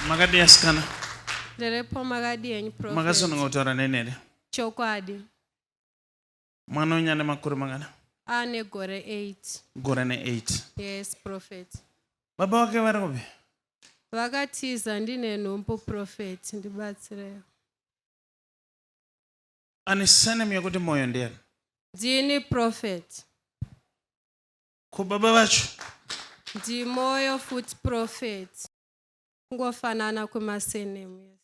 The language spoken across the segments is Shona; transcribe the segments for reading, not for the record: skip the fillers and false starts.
Makadii asikana? Ndiripo, makadii henyu prophet? Makasununga kutaura neni here? Chokwadi. Mwana wenyu ane makore mangana? Ane gore 8. Gore ne8. Yes, prophet. Baba vake vari kupi? Vakatiza ndine nhumbu prophet, ndibatsirewo. Ane surname yekuti Moyo ndiani? Ndini prophet. Ko baba vacho? Ndimoyo futi prophet. Kungofanana kwemasenemu. Yes.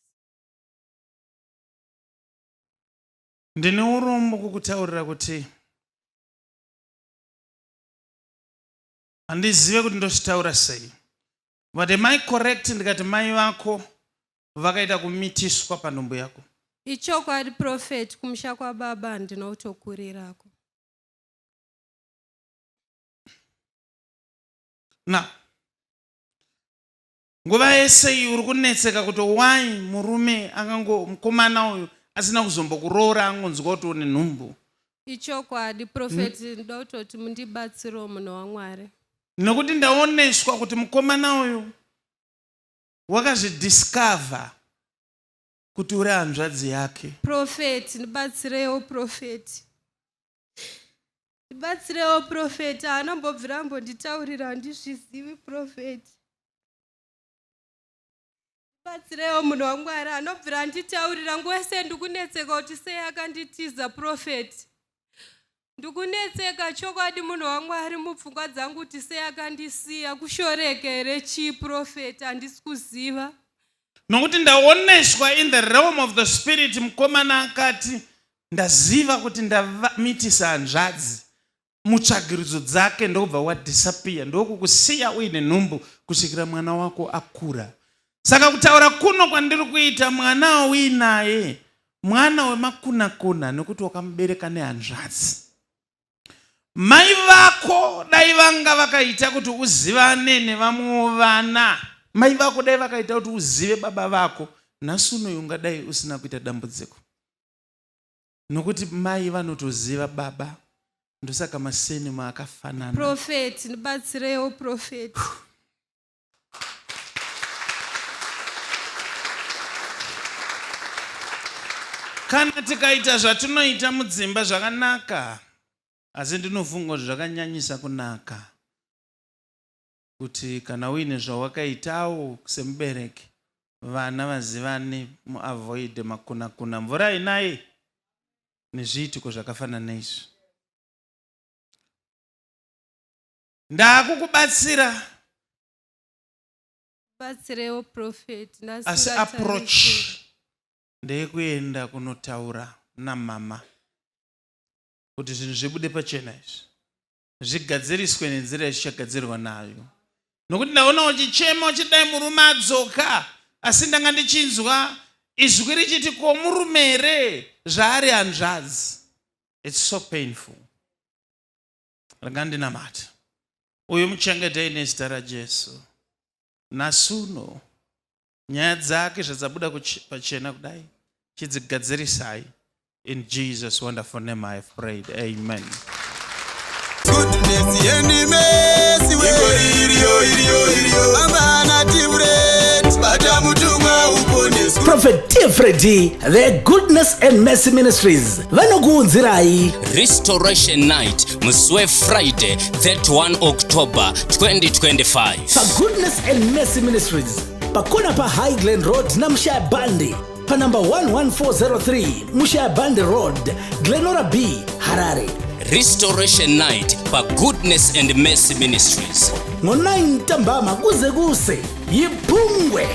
Ndine urombo kukutaurira kuti handizive kuti ndozvitaura sei. But am I correct ndikati mai vako vakaita kumitiswa panhumbu yako? Ichokwadi prophet, kumusha kwababa handina kutokurirako. Now, nguva yese iyi uri kunetseka kuti why murume akango mukomana uyu asina kuzombokuroora angonzwa kuti une nhumbu. Ichokwadi prophet, ndoda kutoti mundibatsirewo munhu waMwari. Nokuti ndaoneswa kuti mukomana uyu wakazvidiscover kuti uri hanzvadzi yake. Prophet, ndibatsirewo prophet. Ndibatsirewo prophet, haana mbobvira ambonditaurira, handizvizivi prophet. Ndibatsirewo munhu waMwari, anobvira anditaurira nguva yese ndikunetseka kuti sei akanditiza prophet. Ndikunetseka chokwadi munhu waMwari mupfungwa dzangu kuti sei akandisiya, kushoreka here chii prophet, handisi kuziva. Nokuti ndaoneswa in the realm of the spirit mukomana akati ndaziva kuti ndamitisa hanzvadzi mutsvagiridzo dzake ndokubva wadisappear ndokukusiya uine nhumbu kusvikira mwana wako akura. Saka kutaura kuno kwandiri kuita mwana wauinaye mwana wemakunakuna nekuti wakamubereka nehanzvadzi. Mai vako dai vanga vakaita kuti uzivane nevamwewo vana. Mai vako dai vakaita kuti uzive baba vako. Nhasi unoyu ungadai usina kuita dambudziko. Nokuti mai vanotoziva baba. Ndosaka masenemu akafanana. Prophet, ndibatsirewo prophet. Kana tikaita zvatinoita mudzimba zvakanaka, asi ndinofunga kuti zvakanyanyisa kunaka kuti kana uine zvawakaitawo semubereki vana vazivane muavoide makunakuna mvura hainaye nezviitiko zvakafanana neizvi. Ndakukubatsira. Batsirewo prophet. Asi approach ndeyekuenda kunotaura namama kuti zvinhu zvibude pachena izvi zvigadziriswe nenzira yazvichagadzirwa nayo nokuti ndaona uchichema uchidai murume adzoka asi ndanga ndichinzwa izwi richiti ko murume here zvaari hanzvadzi its so painful Rega ndinamate. Uyu muchengetei nezita raJesu. Nhasi uno nyaya dzake zvadzabuda pachena kudai chidzigadzirisai. In Jesus wonderful name I have prayed. Amen. Goodness and mercy we iriyo iriyo iriyo amana tiuret bata mutumwa uponeswe. Prophet T. Freddy, the Goodness and Mercy Ministries vanokuunzirai Restoration Night musi weFriday 31 October 2025. PaGoodness and Mercy Ministries pakona paHigh Glen Road naMushaya Bandi panumber 11403 Mushaya Bandi Road, Glenora B, Harare. Restoration Night paGoodness and Mercy Ministries. Ngo-9 ntambama kuze kuse yiphungwe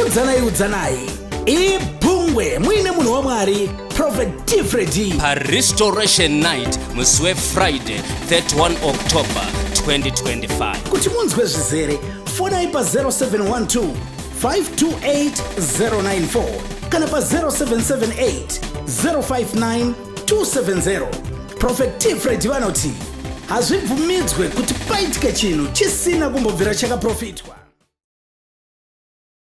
udzanai udzanai iphungwe muine munhu wamwari Prophet T. Freddy paRestoration Night musi weFriday 31 October 2025. Kuti munzwe zvizere fonai pa 0712 528 094 kana pa 0778 059 270. Prophet T. Freddy vanoti hazvibvumidzwe kuti paitike chinhu chisina kumbobvira chakaprofitwa.